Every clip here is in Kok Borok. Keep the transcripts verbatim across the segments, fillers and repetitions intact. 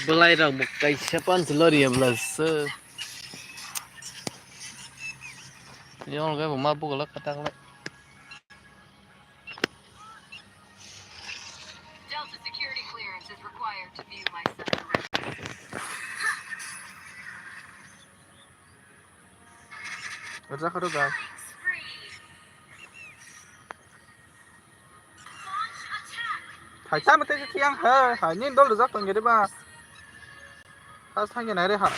Belai rok bo kaisa pansi lori ya bla se. Yang ga bo ma bugala katak le. Delta security clearance is required to view my submarine. Rwchapha rw ba. Hai, tamo tei khe yang hai, hai, nini dol rwjak tong khe ba. First thang khe nai re ha.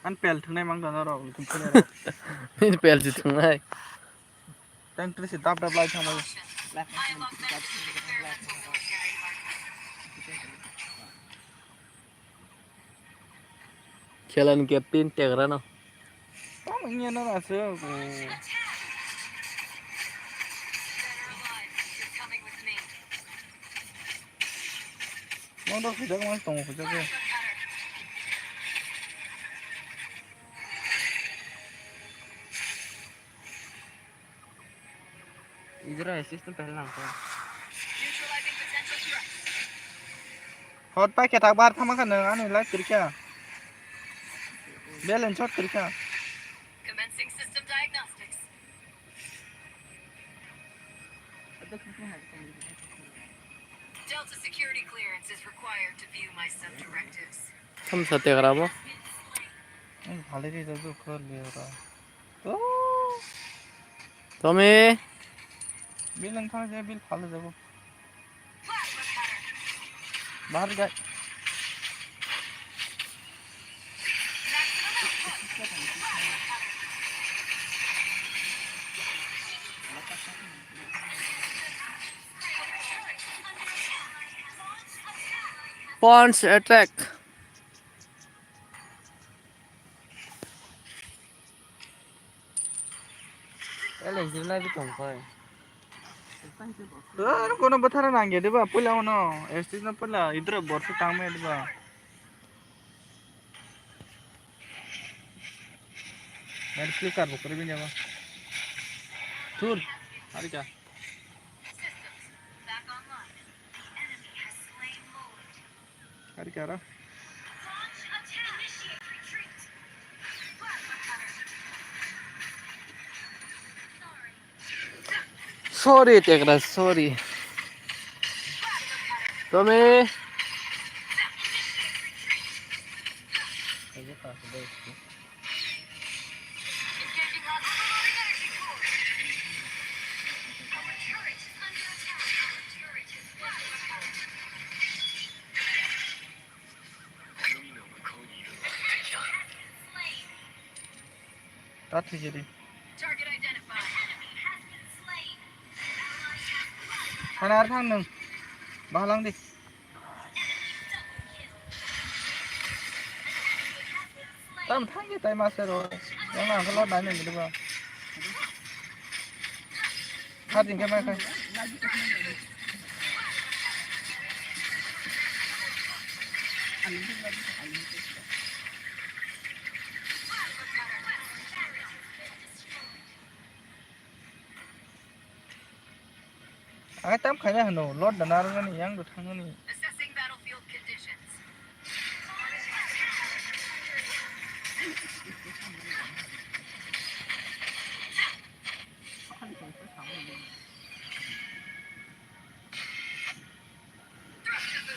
An pel thungnai mang dano rok, thung thungnai rok. Nini pel si thungnai. Tang tri si dap dap lai thang lai. Khela ni captain tegra no. Tamo wngya no aswk. Nong dok sijak mas tongo sijak khe. Idra assist no pehla nangkha. Hot pai khe tak bar thama kha nang ani life kwrwi kha. Balance shot kwrwi kha. Commencing system diagnostics. Delta security clearance is required to view my sub-directives. Thamsa tegra bo. Ang phale ri da jo khor le ra. To. Tome. Bil ang thang je bil phale jabo. Bahar gai. Punch attack. Ele jilai bi tong koi. Ar kono bothara nangya diba, puila ono, estis no puila, idra borsa tangmaya diba. Mer flipkart bo kori bin jabo. Tur, hari ka. Hari ka ra. Sorry, tegra, sorry. Tome. Ta thwijadi. Thana ar thang nwng. Bahalang di. Tam thang di tai master o. Yang ang kala dai nwng di ba. Kha jing khe mai khai. Ang tam khaina hano, lot dana rwgani yang do thangani.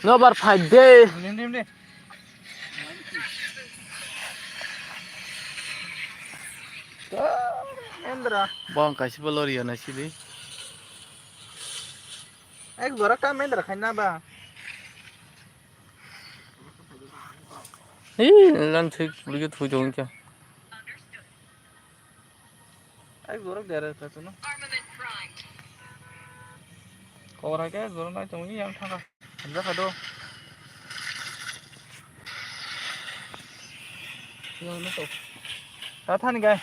Nobar phai de. Nim, nim, nim. Endra. Bong kaisa bo lori ya na sidi. Ek jora kam endra khaina ba. Hi, lan thik, buli ke thui dong kya. Ai, borok dera ta tuno. Kobra ke, borok nai tongo, yang thangka. Hamja kha do. Yang na to. Ta thani gai.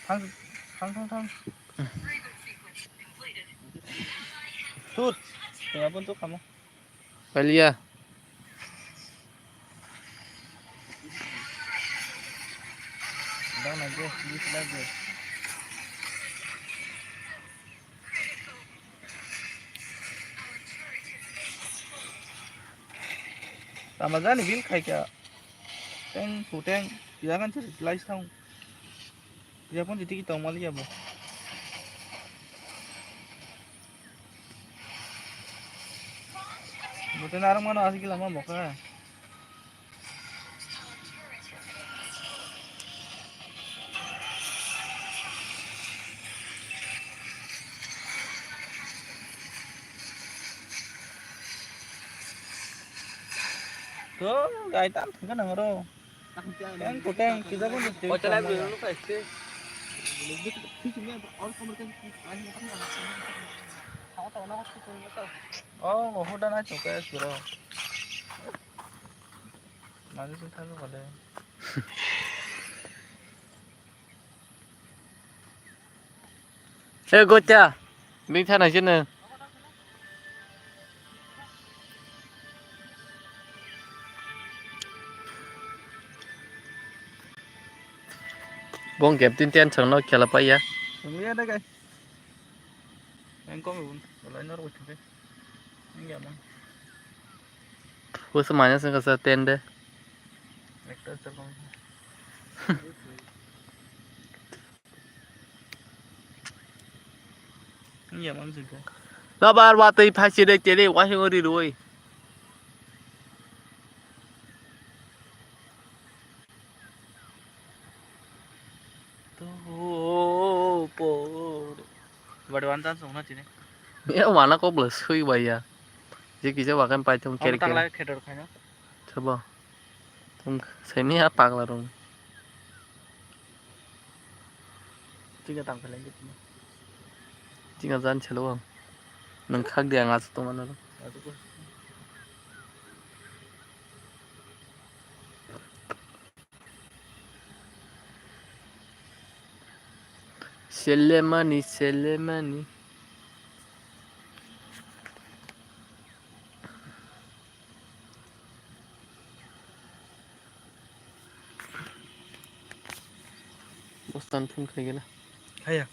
Thang. Thang, thang, thang. Thut. Tengah pun tu kamu. Palia. Dang na je, dis na je. Tama jani bil khai kha. Teng puteng, pia kan se reply sang. Pia pon jiti ki tong mali ya bo. Bote narang mano asik lama mokha. To, gai tam thangka nang ro. Teng kuteng, kita pun jadi. Oh, chala biru lu pasti. Oh, ngohu dan aja ke siro. Maju sih thalu kade. He gocha, bini thana sini. Bong captain ten song no khela paiya. Song ya da kai. Engkong un, lai nor uchu de. Engya man. Usu manya sing kasa ten de. Ekta chakong. Iya, mam sih, kan? Labar watui phasi de tele, wahing ori roi. Tuh, po. Bade wan tan song na chini. Ya, mana kok belas sui baya. Je kisa wakan pai tum Kamu kere tak kere. Lagi khetor khaina. Coba. Tong saimanya pakla rong. Tiga tang phalai gitu. Tiga jan chalo ang. Nang khak dia ngas tong ano. Selemani, selemani. Bostan phun khai gela. Khaya.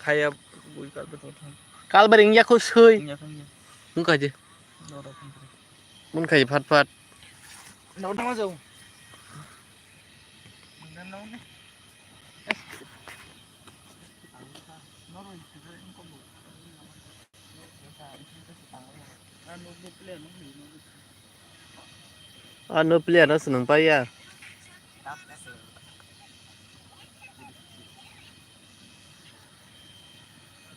Khaya bui kalbe to thang. Kalbe ring ya khosoi. Ring ya khang ya. Mun khai je. Dora phun khai. Mun khai phat phat. Dora thang jau. Mun dan nau ne. Noro. Ah, no player no swnam pai ya.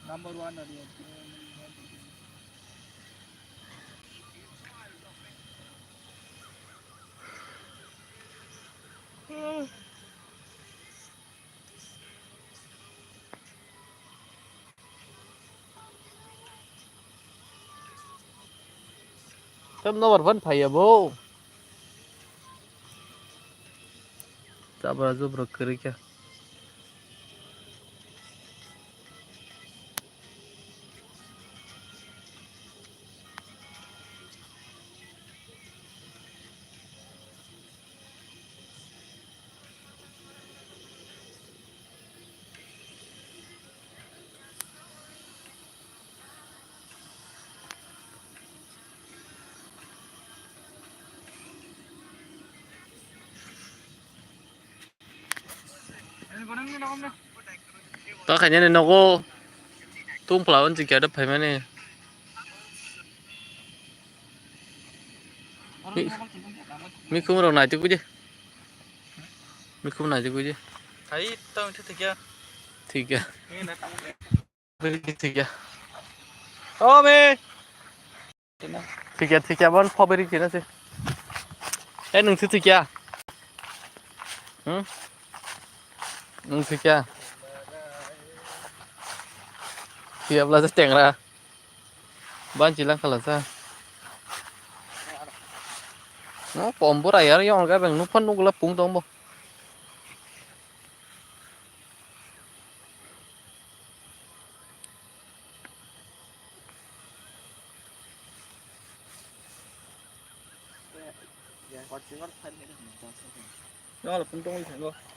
Number one area. Tam nobar phan phaiya bo. Tabra jubra kwrwi kha. Ta khaina ni nogo tungpla on chikya da phaimani. Mi-, mikhum rok nai twi kuje. Mikhum nai twi kuje. Hai tong thik ya. Thik ya. Beri thik ya. O me. Thik ya, thik ya, bon pho beri thik na se. Eh, nung si thik ya. Hmm? Nung thik ya. Thik ya bla se tengra. Ban chilang khala sa. No, pom bura yar yong ga beng nuphan nugla pung tong bo.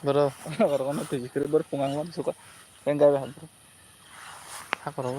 Borok. Borok no twi bikiri borok phungang man suka. Yang gaya han. Hakoro.